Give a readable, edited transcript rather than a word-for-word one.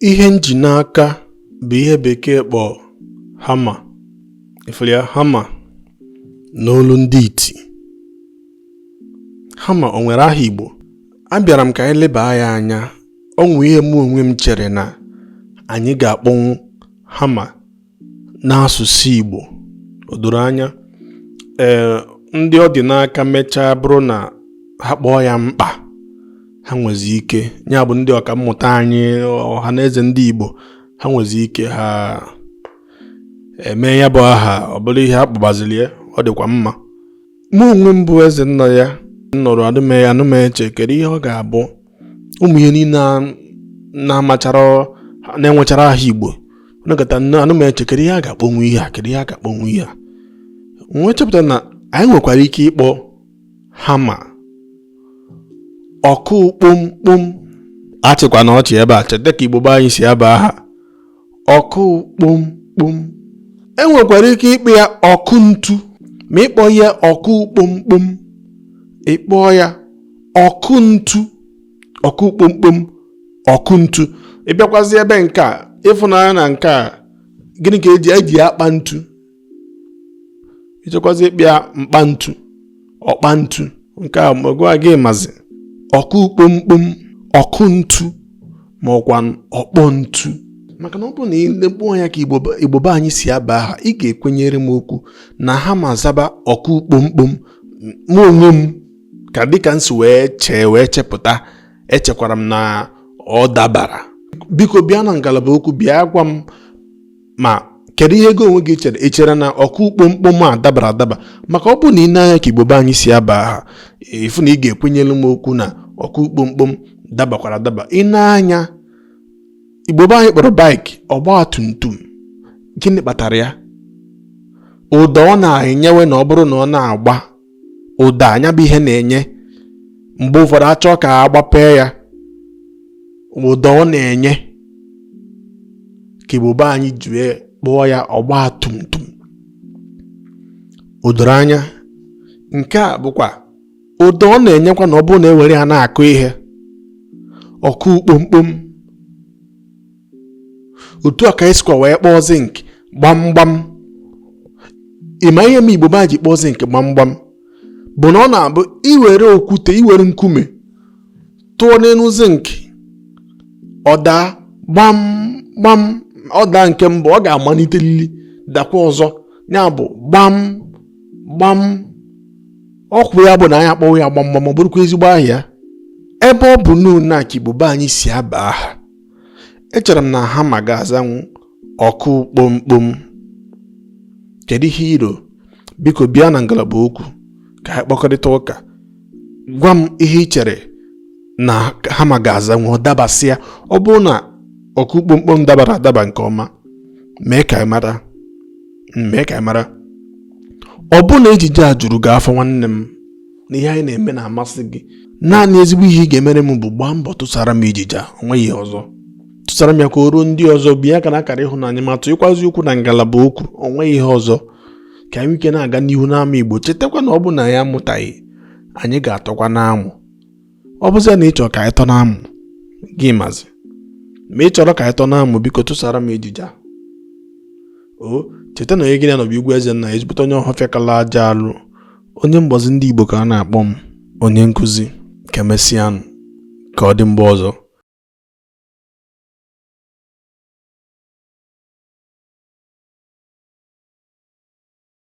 Ihe m ji n'aka bụ ihe bekee kpọọ hammer. Ị fụrụ ya? Hammer n'olu ndị iti. Hammer o nwere aha Igbo? Abịara m ka anyị leba ya anya. O nwee ihe mụ onwe m chere na anyị ga-akpọnwụ hammer n'asụsụ Igbo. O doro anya? Ee, ndị ọ dị n'aka mechaa bụrụ na ha kpọọ ya mkpa, ha nwezi ike, ya bụ ndị ọkammụta anyị, ọha na eze ndị Igbo, ha nwezi ike ha eme ya bụ aha, ọ bụrụ ihe a kpọbaziri ya, ọ dịkwa mma. Mụ onwe m bụ eze nna ya nọrọ anụmeche kedu ihe ọ ga-abụ ụmụ ihe niile na-amachara na-enwechara aha Igbo nọkọta anụmeche kedu ihe a ga-akpọnwu ihe a, kedu ihe a ga-akpọnwu ihe a. Nwee chọpụta na anyị nwekwara ike ịkpọ hammer ọkụ kpomkpom. Achịkwa na ọchị ebe a, cheta ka Igbo be anyị si aba aha ọkụ kpomkpom. E nwekwara ike ịkpọ ya ọkụ ntu, ma ịkpọ ya ọkụ kpomkpom, ịkpọ ya ọkụ ntu, ọkụ kpomkpom, ọkụ ntu. Ị bịakwazi ebe nke a, ịfụnanya na nke a, gịnị ka eji akpa ntu? Ịchọkwazi ịkpị ya mkpa ntu, ọkpa ntu, nke a gwa gị mazi ọkụ kpomkpom, ọkụ ntu, ma ọkwa ọkpọ ntu. Maka na ọ bụrụ na ị kpọọ ya ka Igbo be anyị si aba aha, ị ga-ekwenyere m okwu na ha ma zaba ọkụ kpomkpom. Mụ onwe m ka dịka m si wee chee wee chepụta, echekwara m na ọ dabara. Biko bịa na ngalaba okwu, bịa gwa m ma kedu ihe ego onwe gị chere. Ị chere na ọkụ kpomkpom a dabara adaba? Maka ọ bụrụ na ị na-anya ka Igbo be anyị si aba aha, ịfụ na ị ga-ekwenyere m okwu na ọkụ kpomkpom dabakwara adaba. Ị na-anya Igbo be anyị kpọrọ bike ọgba tum tum, gịnị kpatara ya? Ụda ọ na-enyewe na ọ bụrụ na ọ na-agba ụda anya bụ ihe na-enye mgbe ụfọdụ achọ ka a gbapee ya, ụda ọ na-enye ka Igbo be anyị ji wee kpọọ ya ọgba tum tum. O doro anya? Nke a bụkwa ụda ọ na-enyekwa na ọ bụrụ na ewere ya na-akụ ihe, ọkụ kpomkpom. Otu a ka esikwa wee kpọọ zinc gbamgbam. Ị ma ihe ma Igbo be anyị ji kpọọ zinc gbamgbam bụ na ọ na-abụ iwere okwute, iwere nkume tụọ n'elu zinc, ọ daa gbam gbam. Ọ daa nke mbụ, ọ ga-amalitelili dakwa ọzọ, ya bụ gbam gbam. Ọkwụ ya bụ na anyị akpọwa ya gbamgbam, ọ bụrụkwa ezigbo ahịa. Ebe ọ bụ na ka Igbo be anyị si aba aha, echere m na hammer ga-azanwu ọkụ kpomkpom. Kedu ihe iro? Biko bịa na ngalaba okwu ka anyị kpọkọrịta ụka. Gwa m ihe ị chere na hammer ga-azanwu, ọ dabasịa. Ọ bụrụ na ọkụ kpomkpom dabara adaba nke ọma, mee ka anyị mara, mee ka anyị mara. Ọ bụ na ejije a juru gị afọ, nwanne m, na ihe anyị na-eme na-amasị gị, naanị ezigbo ihe ị ga-emere m bụ gbaa mbọ tụsara m ejije a. O nweghị ihe ọzọ, tụsara m ya ka o ruo ndị ọzọ. Bịa aka na akara ịhụnanya ma tụịkwazi okwu na ngalaba okwu. O nweghị ihe ọzọ, ka anyị ike na-aga n'ihu n'ama Igbo. Chetakwa na ọ bụ na ya amụtaghị, anyị ga-atọkwa n'amụ. Ọ bụzia na ị chọrọ ka anyị tọ n'amụ gị, mazi ma ị chọrọ ka anyị tọ n'amụ, biko tụsara m ejije a. O cheta na onye gị na nọbụ Igwe Eze nna, ezigbote onye ọhafịa kala aja alụ, onye mgbazi ndị Igbo ka a na-akpọ m, onye nkụzi. Ka emesịanụ, ka ọ dị mgbe ọzọ.